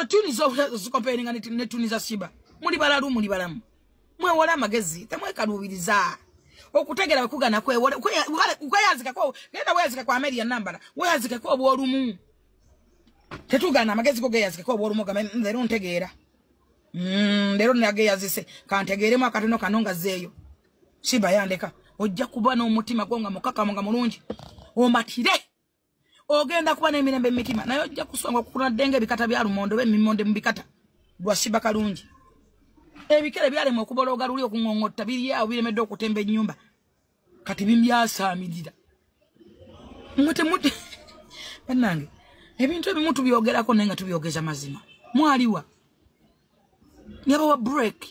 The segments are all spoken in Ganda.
Ezo tuni zo zikomparinga ne tuni za Sheebah. Muli balalu muli balamu. Mwewole amagezi temwekalubiriza. Okutegera kugana kwewole kweyazika kwa genda weyazika kwa Ameria nambala weyazika kwa obwolumu. Tetugana amagezi gogeyazika kwa obwolumu gambe leero ntegeera. Leero nageyazise kantegeeremu akatono kanonga zeeyo. Sheebah yandeka ojja kuba n'omutima gwo nga mukakamu nga mulungi omatire. Ogenda kuba n'emirembe emitima naye ojja kusonga okukunadde ebikata bya lumonde oba emimonde mu bikata lwa Sheebah Kalungi. Ebikere byalema okubologa luli okung'ong'otta biri awo biremedde okutemba ennyumba kati bimyasaamirira. Mute bannange ebintu ebimu tubyogerako naye nga tubyogeza mazima. Mwaliwa nabawa break,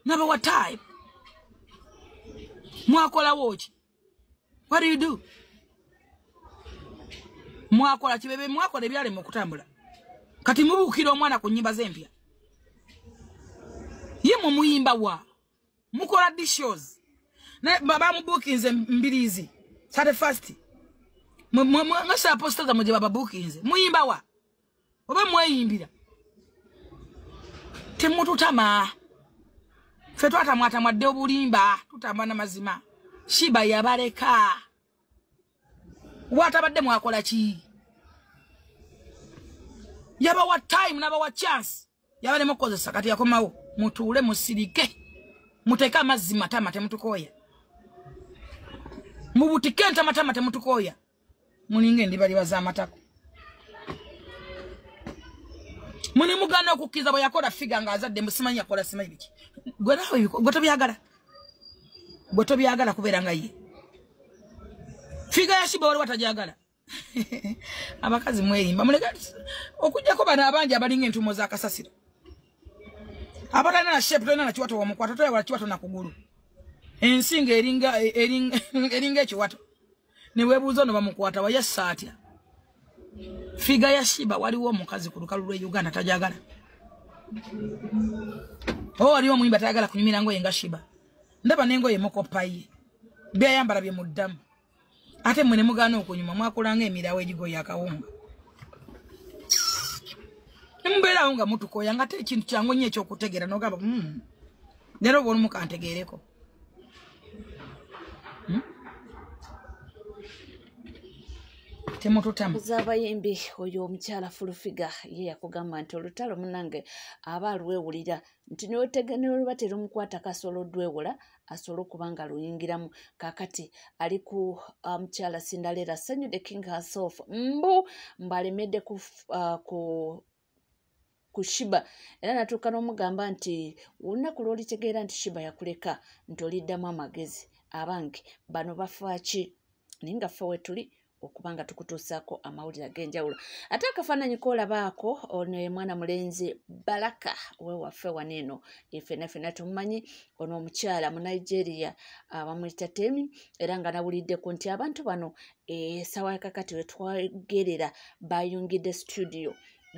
nabawa time. Mwakolawo ki? What do you do? Mwakola kibebe, mwakola ebyalema okutambula kati mubuukira omwana ku nnyimba z'empya. Ye mu muyimba wa mukola dishes bamubuukinze mbirizi 31st nga saposta mwe gye bababuukinze muyimba wa oba mweyimbira. Temututama ffe twatamwatamwadde obulimba tutamba n'amazima. Sheebah yabaleka watabadde mwakola ki? Yabawa time n'abawa chance yabalema okukozesa kati yakomawo. Mutuule musirike muteeke amazzi matama temutukooya, mubutike ntamatama temutukooya, mulinga endibaliba z'amatako. Muli mugana okukkiriza bwe yakola figa ng'azadde musimanyi yakola simanyi biki. Gwe naawe gwe tobyagala, gwe tobyagala kubeera nga ye. Figa ya Sheebah waliwo atagyagala. Abakazi mwerimba muleke okuggyako bano abangi abalinga entuumo z'akasasiro. Abatalina na shape, tolina na kiwato wamukwata, toyawala kiwato na kugulu. Ensinga eringa ekiwato. Ne weebuuza ono bamukwata wayassa atya? Figa ya Sheebah waliwo omukazi ku lukalu lw'e Uganda tajagala. Oh, waliwo omuyimba tayagala kunyumira ngoye nga Sheebah. Ndaba n'engoye mukoppa ye. Byayambala bye muddamu. Ate mmwe ne mugaana okunyuma mwakolanga emirawo egigoye akawunga. Mbeerawo nga mutukoya nga ate ekintu kyangu nnyo ekyokutegeera n'ogamba leero bw'olumu kantegeereko. Temututama. Z'abayimbi oyo omukyala Full Figure ye yakugamba nti olutalo munnange aba alwewulira nti ne luba terumukwata kasobola odwewola asobole okuba nga luyingiramu. Kaakati ali ku mukyala Cinderella Sanyu the king herself mbu mbalemedde ku Sheebah era natuuka n'omugamba nti olunaku lw'olitegeera nti Sheebah yakuleka nti oliddamu amagezi. Abange bano bafaaki naye nga ffe we tuli okuba nga tukutuusaako amawulire ag'enjawulo. Ate akafaananyi k'olabaako ono ye mwana mulenzi Baraka ow'ewaffe wano eno ffenna ffenna tumumanyi. Ono omukyala mu Nigeria bamuyita Temi era nga nawuliddeko nti abantu bano essaawa ya kakati we twagerera bayungidde studio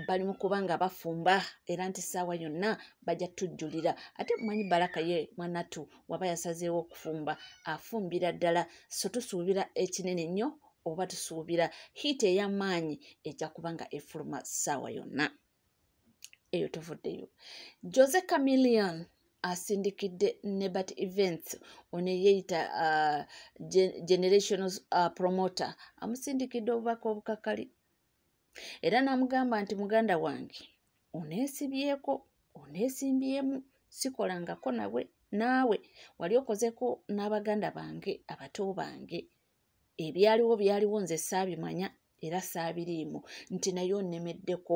bali mu kuba nga bafumba era nti ssaawa yonna bajja tujjulira. Ate mumanyi Baraka ye mwanattu waba yasazeewo okufumba afumbira ddala, so tusuubira ekinene nnyo oba tusuubira hit ey'amaanyi ejja kuba nga efuluma ssaawa yonna. Eyo tuvuddeyo. Jose Chameleone asindikidde Nebert Events ono eyeeyita generational promoter amusindikidde obubaka obukakali era n'amugamba nti muganda wange oneesibyeko oneesimbyemu sikolangako nawe naawe wali okozeko n'abaganda bange abato bange ebyaliwo byaliwo nze saabimanya era saabiriimu nti naye onnemeddeko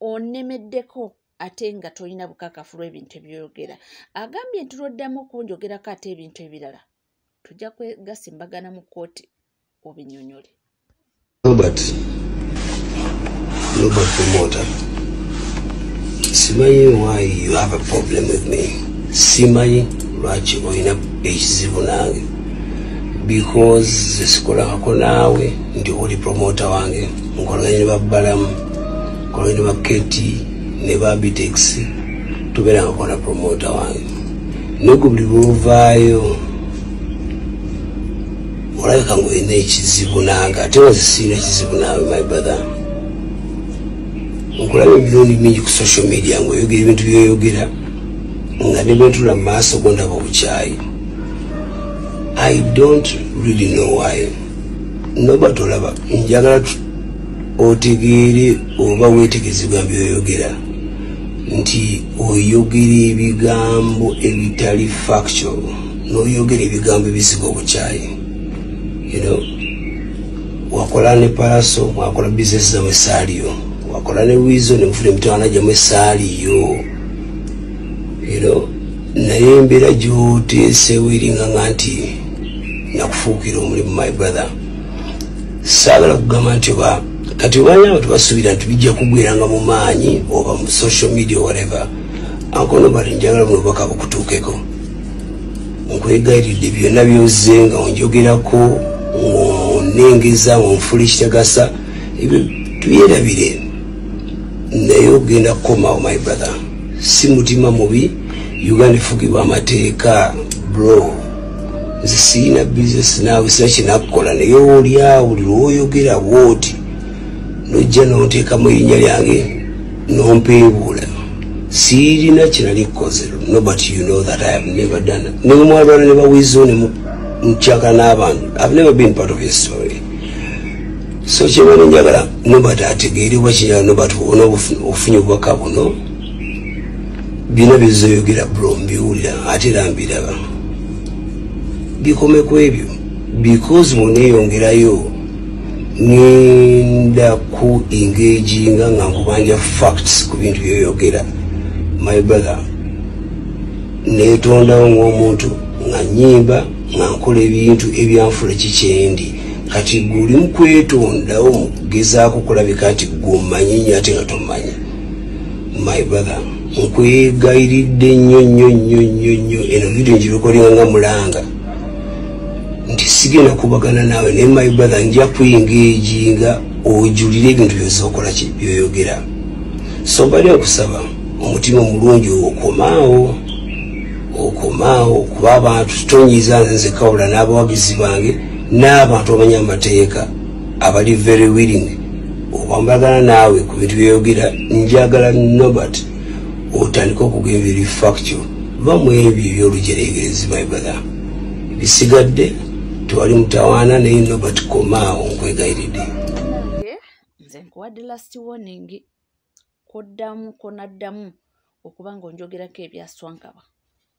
onnemeddeko ate nga tolina bukakafu lw'ebintu ebyogera. Agambye nti lw'oddamu okunjogerako ate ebintu ebirala tujja kwegasimbagana mu kkooti obinyonyole. Robert, Robert Promoter, simanyi why you have a problem with me. Simanyi lwaki olina ekizibu nange because sikolangako naawe nti oli promoter wange. Nkolaganye ne babbalamu, nkolaganye ne baketi ne ba Bitex, tubeerangako na promoter wange. Naye gwe buli lwovaayo olabika ng'olina ekizibu nange ate nga sirina kizibu naawe, my brother. Nkulaba emirundi mingi ku social media ng'oyogera ebintu by'oyogera nga ne bwentula mu maaso go ndaba obukyayi. I don't really know why. Nobert olaba njagala otegeere oba weetegereze ebigambo by'oyogera nti oyogera ebigambo ebitali factual, n'oyogera ebigambo ebisiga obukyayi. You know, wakola ne Pallaso, mwakola bizinesi zammwe saaliyo, wakola ne Weasel ne mufuna emitawaana gyammwe saaliyo. You know, naye embeera gy'oteeseewo eringa nga nti nakufuukira omulimu, my brother. Saagala kugamba nti oba kati obanya abantu basuubira nti bijja kugweranga mu maanyi oba mu social media or whatever. Uncle Nobert, njagala buno obubaka bukutuukeko. Nkwegayiridde byonna by'ozze nga onjogerako, ng'onnengeza, ng'onfuula ekitagasa, ebyo tubyerabire, naye ogenda kukomawo, my brother. Si mutima mubi, Uganda efugibwa amateeka, bro. Nze sirina bizinesi naawe, sirina kyenakukola, naye oli awo buli lw'oyogera bw'oti nojja n'onteekamu erinnya lyange n'ompeebuula. Sirina kyenali kukoze, Nobert. You know that I have never done. Ne mwalwana ne ba Weasel ne mukyaka n'abantu, I've never been part of your story. So kyemane njagala Nobert ategeere oba kinjagala Nobert ona ofunye obubaka buno, byonna byezoyogera, bro, mbiwulira ate era mbiraba. Bikome ku ebyo, because bw'oneeyongerayo ngenda ku engaginga nga nkubanja facts ku bintu byoyogera, my brother. Neetondawo ng'omuntu nga nyimba nga nkola ebintu ebyanfula kikyendi. Kati guli mu kwetondawo mu kugezaako kulabika nti gwomanyi nnyo ate nga tomanyi. My brother, nkwegayiridde nnyo nnyo nnyo nnyo nnyo. Eno video ngirecordinga nga mulanga nti sigenda kubagana naawe, naye my brother, nja kuengaginga ojulire ebintu byozokola ki byoyogera. So mbadde nkusaba omutima omulungi okomaawo, okomaawo, kuba abantu tonyiiza nze nzekawula n'abawagizi bange n'abantu abamanyi amateeka abali very willing okwambagana naawe ku bintu byoyogera. Njagala Nobert otandike okugenda eri factual, va mu ebyo ebyolujeregerezi, my brother. Ebisigadde tewali mutawaana, naye Nobert komaawo, nkwegayiridde. Nange nze nkuwadde last warning, koddamu konaddamu okuba nga onjogerako ebyaswankaba,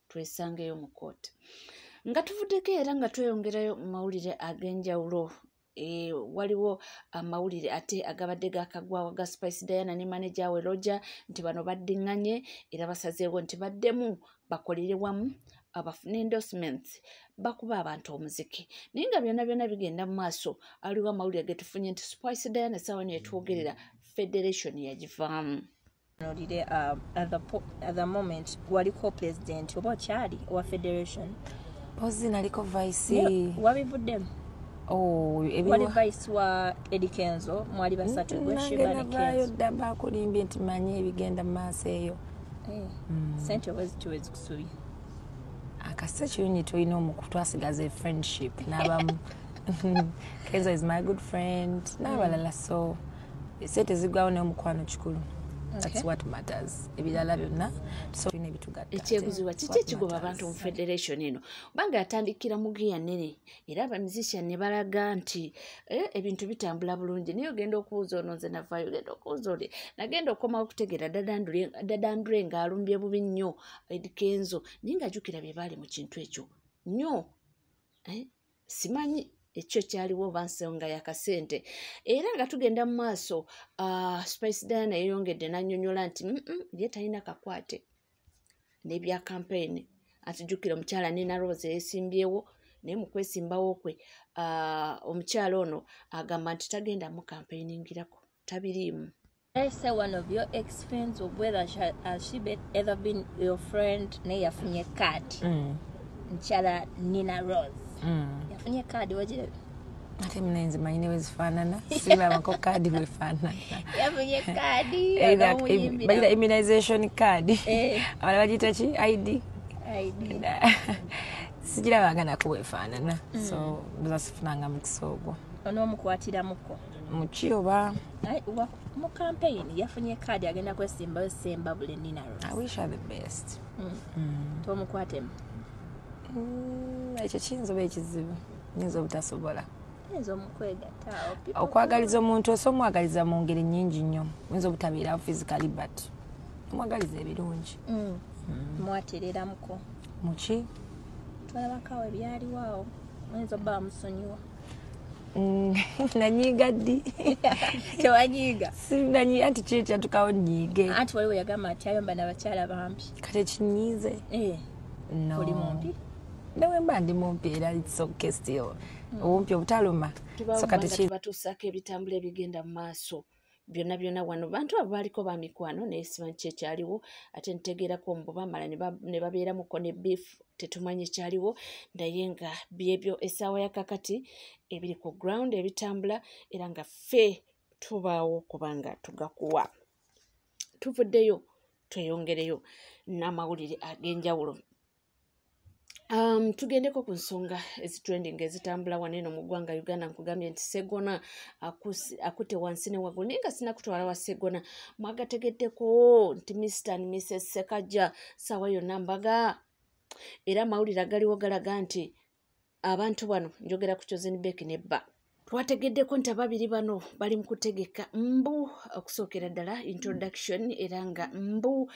twesangeyo mu kooti. Nga tuvuddeko era nga tweyongerayo mu mawulire ag'enjawulo, waliwo amawulire ate agabadde gakagwawo ga Spice Diana ne manager we Roger nti bano baddiŋŋanye era basazeewo nti baddemu bakolere wamu, abafune endorsements, bakuba abantu omuziki. Naye nga byonna byonna bigenda mu maaso, aliwo amawulire getufunye nti Spice Diana essaawa niyo etwogerera federation yagivaamu. Olire at the moment waliko president oba okyali owa federation? Pozi naliko vice. Naye wabivuddemu? Oh, wali vice wa Eddie Kenzo, mwali basatu, gwe, nange Shiba ne navaayo Kenzo. Dda, bakulimbye nti manyi ebigenda mu maaso eyo. Eh, sente wezityo wezikusubye? Akase kirungi tulina omuku twasigaza friendship n'abamu. Kenzo is my good friend n'abalala, so sente ziggwawo naye omukwano kikulu. That's what matters. Ebirala byonna so tulina ebitugatta. Ekyeguzibwa kiki ekigoba abantu mu federation eno, kubanga yatandikira mu giya nnene era abamusician ne balaga nti ebintu bitambula bulungi, naye ogenda okubuuza ono nze navaayo, ogenda okubuuza oli nagenda okukomawo okutegeera Dadandule ng'alumbye bubi nnyo Eddy Kenzo, naye ng'ajjukira bye baali mu kintu ekyo nnyo. Simanyi ekyo kyaliwo oba nsonga yakasente. Era nga tugenda mu maaso, Spice Diana yeyongedde n'annyonnyola nti ye talina kakwate n'ebya campaign. Atujjukira omukyala Nina Rose yeesimbyewo, naye mu kwesimbawo kwe, omukyala ono agamba nti tagenda mu campaigningirako, tabiriimu. Let's say one of your ex friends or whether she, has she been, ever been your friend, naye yafunye card, mukyala Nina Rose yafunye card, wagirabye? Ate mune nze manyi ne bwezifaanana, sirabako kaadi bwefaanana. Yafunye kaadi. Bagita immunization card. Eh. Abalala bagiyita ki, ID? ID. Sigirabanga nako bwefaanana, so ndoza sifunanga mukisa ogwo. Onoomukwatiramuko Muki oba? Mu campaign yafunye kaadi agenda kwesimbayo Sembabule Nina Rose. I wish her the best. Tomukwatemu? Ekyo kiyinza oba ekizibu, nyinza obutasobola. Oyinza omukwegattaawo. Okwagaliza omuntu osobola omwagaliza mu ngeri nnyingi nnyo. Oyinza obutabeerawo physically but omwagaliza ebirungi. Mwatereramuko. Muki? Twalabako awo ebyaliwo awo. Oyinza obba wamusonyiwa. Nanyiiga ddi? Tewanyiiga? Sinanyiiga, anti ki ekyatukawo nnyiige. Anti waliwo yagamba nti ayomba n'abakyala bampi. Kati ekinyiize? No. Oli mumpi? Nawe mba ndi mumpi era it's okay still. Obumpi obutaluma. So kati tubatuusaako ebitambula ebigenda mu maaso byonna byonna wano. Bantu abo baaliko ba mikwano naye simanyi ki ekyaliwo, ate ntegeerako mbu bamala ne babeeramuko ne beef, tetumanyi ekyaliwo, naye nga byebyo essaawa ya kakati ebiri ku ground ebitambula era nga ffe tubaawo kubanga tugakuwa. Tuvuddeyo tweyongereyo n'amawulire ag'enjawulo. Tugendeko ku nsonga ezitrending ezitambula wano eno mu ggwanga Uganda. Nkugambye nti Ssegona akutte wansi ne waggulu, naye nga sinnakutwala wa Ssegona mwagategeddeko nti Mr and Mrs Ssekajja ssaawa yonna mbaga, era amawulire agaliwo galaga nti abantu bano, njogera ku Chosen Becky ne bba, twategeddeko nti ababiri bano bali mu kutegeka mbu okusookera ddala introduction, era nga mbu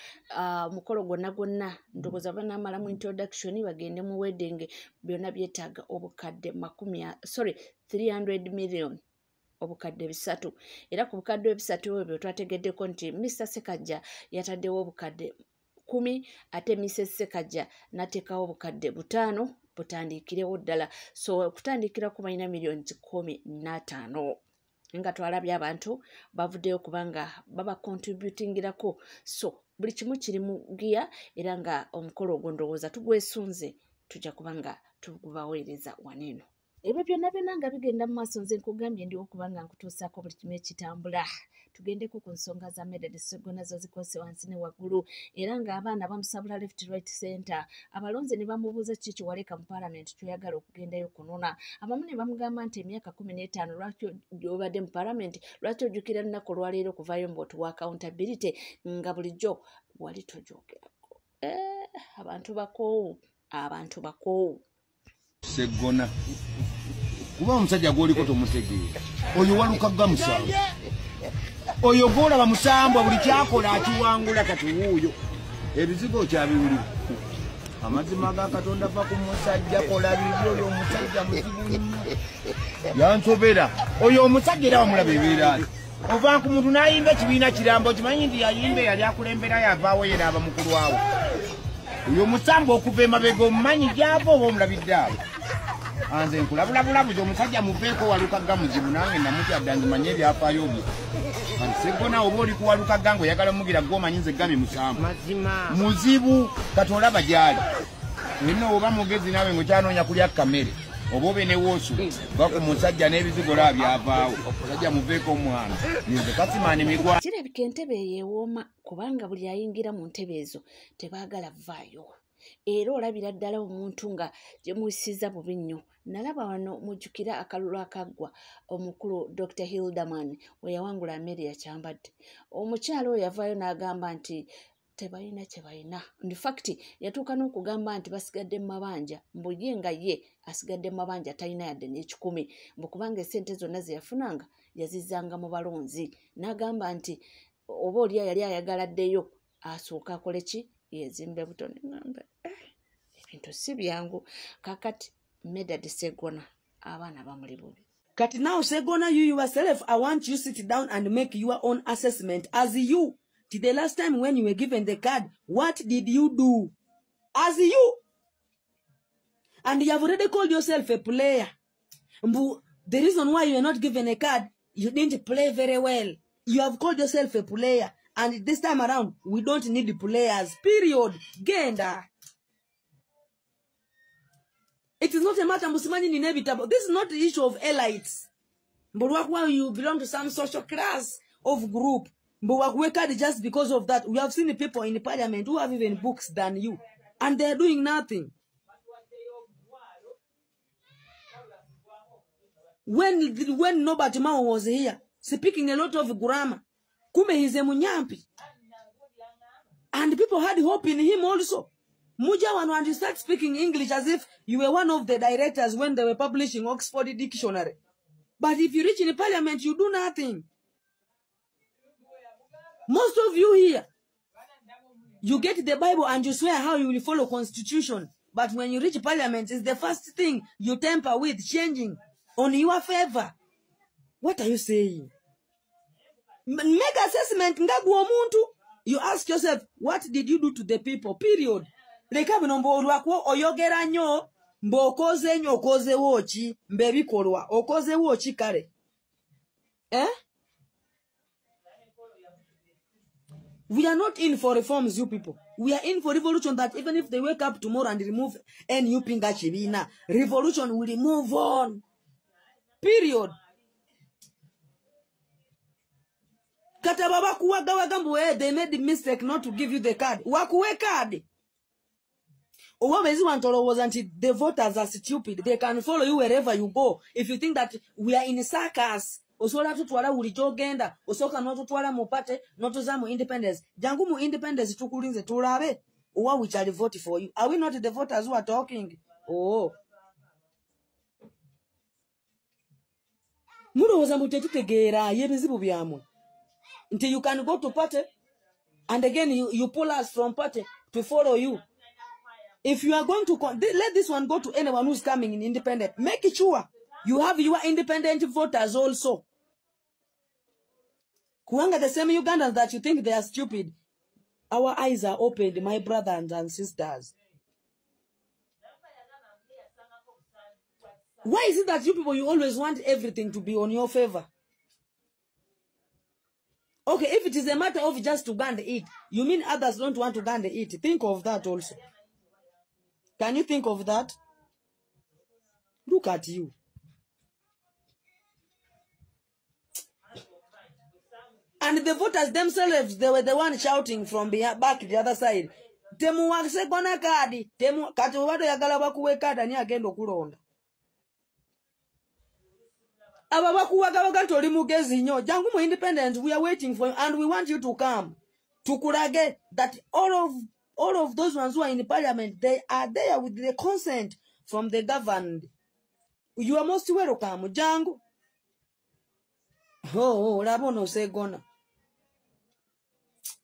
mukolo gwonna gwonna ndowooza banaamalamu introduction bagende mu wedding, byonna byetaaga obukadde 300 million, obukadde 300. Era ku bukadde 300 ebyo twategeddeko nti Mr Ssekajja yataddewo obukadde 10 ate Mrs Ssekajja n'ateekawo obukadde 5 butandiikirewo ddala. So okutandikira ku balina miliyoni 15 nga twalabye abantu bavuddeyo kubanga baba contributingirako. So buli kimu kiri mu giya era nga omukolo ogwo ndowooza tugwesunze, tujja kubanga tugubaweereza wano eno. Ebyo byonna byonna nga bigenda mu maaso, nze nkugambye ndiwo kubanga nkutuusaako buli kimu ekitambula. Tugendeko ku nsonga za Medard Ssegona zo zikose wansi ne waggulu, era ng'abaana bamusabula left right center. Abalonzi ne bamubuuza ki kiwaleka mu parliament kyoyagala okugendayo kunona. Abamu ne bamugamba nti emyaka 15 lwaki obadde mu parliament, lwaki ojjukira lunaku olwaleero okuvaayo mbu otuwa accountability nga bulijjo wali tojoogerako. Abantu bakoowu, abantu bakoowu. Ssegona kuba omusajja gw'oliko tomutegeera, oyo walukagga musanvu, oyo gw'olaba musambwa buli kyakola akiwangula. Kati wuuyo ebizigo okyabiwulira. Amazima ga Katonda va ku musajja, kola bibi. Oyo omusajja muzibu nnyo, yansobera oyo omusajja. Era wamulaba ebeera ati ova ku muntu n'ayimba ekibiina kirambo, okimanyi nti yayimba eyali akulembera yavaawo ye n'aba mukulu awo. Oyo omusambwa okuva emabega omumanyi gy'ava oba omulabidde awo. Anze nkulabulabulabuzi omusajja muveeko walukagga muzibu, nange namutya dda nzimanye ebyafaayo bye. Kati Ssegona oba oli ku walukagga ng'oyagala omugira gw'omanyi nze gamye musambwa muzibu, kati olaba gy'ali. Nno oba mugezi naawe ng'okyanoonya kulya kamere oba obe ne woosu va ku musajja n'ebizigo olaba byavaawo. Omusajja muveeko omwana nze kasimaani migwa. Kirabika entebe eyo ewooma kubanga buli ayingira mu ntebe ezo tebaagala vaayo. Era olabira ddala omuntu nga gyemuyisiza bubi nnyo. Nalaba wano mujjukira akalulu akaggwa omukulu Dr. Hilderman we yawangula Amelia Kyambadde. Omukyala oyo yavaayo n'agamba nti tebalina kye balina. In fact yatuuka n'okugamba nti basigadde mu mabanja, mbu ye nga ye asigadde mu mabanja talina yadde n'ekikumi, mbu kubanga essente zonna ze yafunanga yazizzanga mu balonzi. N'agamba nti oba oli yali ayagala addeyo asooke akole ki, yezimbe buto. Ngamba ebintu si byangu. Kakati Medard Ssegona abaana bamuli bubi. Kati now Ssegona, you yourself, I want you sit down and make your own assessment as you. The last time when you were given the card, what did you do? As you. And you have already called yourself a player. The reason why you are not given a card, you didn't play very well. You have called yourself a player. And this time around, we don't need players. Period. Genda. It is not a matter of inevitable. This is not the issue of elites. But why you belong to some social class of group. But we card just because of that. We have seen the people in the parliament who have even books than you. And they are doing nothing. When Norbert Mao was here, speaking a lot of grammar, kumbe he's a munyampi. And people had hope in him also. Muja wano and you start speaking English as if you were one of the directors when they were publishing Oxford Dictionary. But if you reach in the parliament, you do nothing. Most of you here, you get the Bible and you swear how you will follow constitution. But when you reach parliament, it's the first thing you tamper with, changing on your favor. What are you saying? Make assessment. You ask yourself, what did you do to the people? Period. Leka bino mbolwako oyogera nnyo mbokoze nnyo okozewo ki mbebikolwa okozewo ki kale. Eh? We are not in for reforms, you people. We are in for revolution that even if they wake up tomorrow and remove NUP nga kibiina, revolution will move on. Period. Kata bakuwagawaga mbu they made the mistake not to give you the card. Wakuwe card. The voters are stupid. They can follow you wherever you go. If you think that we are in circus, osobola tutwala buli gy'ogenda, osooka n'otutwala mu party, n'otuza mu independence. Jangu mu independence tukulinze tulabe owa we shall vote for you. Are we not the voters who are talking? Oh. Mulowooza mbu tetutegeera ebizibu byammwe. Nti you can go to party and again you pull us from party to follow you. If you are going to, let this one go to anyone who's coming in independent. Make sure you have your independent voters also. Kuwanga, the same Ugandans that you think they are stupid. Our eyes are opened, my brothers and sisters. Why is it that you people, you always want everything to be on your favor? Okay, if it is a matter of just to go and eat, you mean others don't want to go and eat. Think of that also. Can you think of that? Look at you. And the voters themselves, they were the one shouting from back the other side. Temu Ssegona kadi. Temu kati obadde oyagala bakuwe kadi ani agenda okulonda. Aba bakuwagawaga nti oli mugezi nnyo. Jangu mu independent, we are waiting for you and we want you to come. Tukulage that all of those ones who are in parliament, they are there with the consent from the governed. You are most welcome. Jangu. Oh, laba ono Ssegona.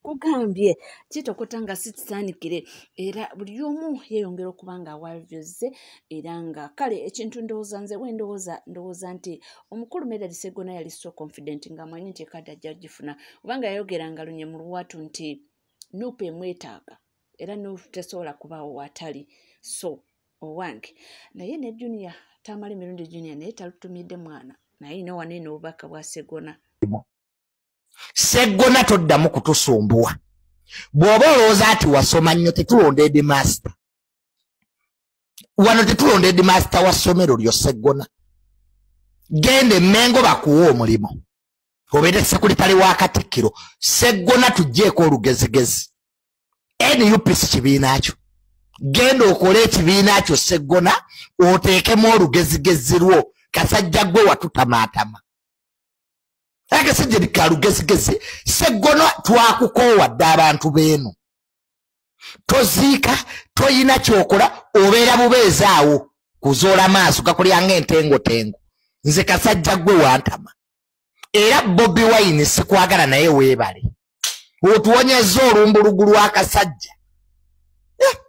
Kugambye kitokota nga si kisaanikire era buli omu yeeyongera okuba nga awavyoze era nga kale ekintu ndowooza nze we ndowooza nti omukulu Medard Ssegona yali so confident ng'amanyi nti ekadde ajja kugifuna kubanga yayogeranga lunye mu lwatu nti NUP emwetaaga era NUP tesobola kubaawo watali so owange naye ne Junior Tamale Mirundi Junior naye talutumidde mwana naye ino wanene obubaka bwa Ssegona. Ssegona toddamu kutusumbuwa. Bw'oba olowooza ati wasoma nnyo tetulonda headmaster. Wano tetulonda headmaster wa ssomero lyo Ssegona. Genda e Mmengo bakuwe omulimu. Obeere sekuritale wa Katikkiro. Ssegona tuggyeeko olugezigezi. NUP si kibiina kyo. Genda okole ekibiina kyo Ssegona oteekemu olugezigezi lwo. Kasajja gwe watutamaatama. Akasajja kalugezigezi Ssegona twakukoowa dda abantu beeno. Toziika, toyina kyokola, obeera bubeezi awo kuzoola maaso gakulya ng'entengotengo. Nze kasajja gwe wantama. Era Bobi Wine sikwagala naye weebale. Otuwonyezza olumbulugu lw'akasajja.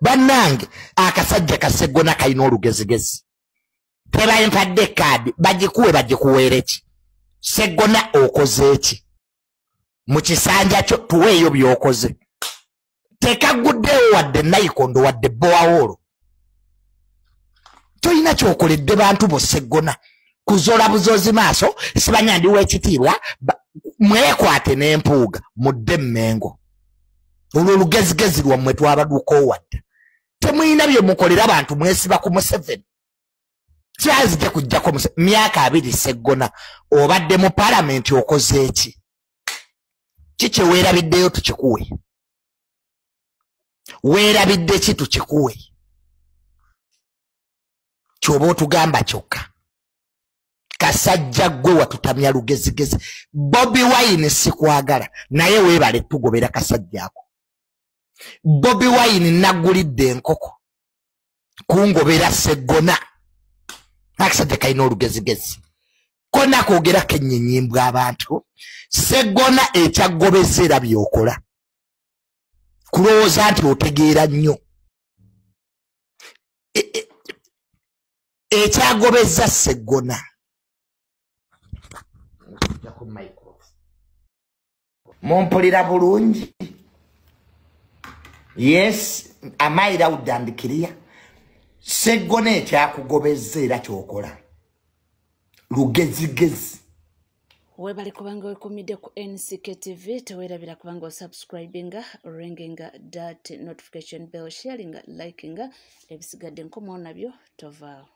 Bannange akasajja ka Ssegona kalina olugezigezi. Tebayimpadde kaadi bagikuwe bagikuweere ki? Ssegona okoze ki? Mu kisanja kyo tuweeyo by'okoze. Tekaguddewo wadde nayikondo wadde bowawoolo. Tolina kyokoledde bantu bo Ssegona. Kuzoola buzoozi maaso sibanya ndi w'ekitiibwa mwekwate n'empuuga mudde Mmengo. Olwo olugezigezi lwammwe twabadukoowa dda. Temulina bye mukolera bantu mwesiba ku Museveni. Kyazijja kujjako myaka 2 Ssegona obadde mu palamenti okoze eki? Kiki weerabiddeyo tukikuwe? Weerabidde ki tukikuwe? Ky'oba otugamba kyokka. Kasajja gwe watutamya lugezigezi. Bobi Wine sikwagala naye weebale tugobera kasajja ako. Bobi Wine nagulidde enkoko kungobera Sseggona. Akasajja kalina olugezigezi konna koogerako ennyenyimbwa abantu. Sseggona ekyagobeza era by'okola kulowooza nti otegeera nnyo. Ekyagobeza Sseggona. Mumpulira bulungi? Yes, am I loud and clear? Sseggona ekyakugobeza era kyokola lugezigezi. Webale kubanga wekumidde ku NCK TV, tewerabira kubanga osubscribinga, ringinga that notification bell, sharinga, likinga, ebisigadde nkomawo nabyo tovaawo.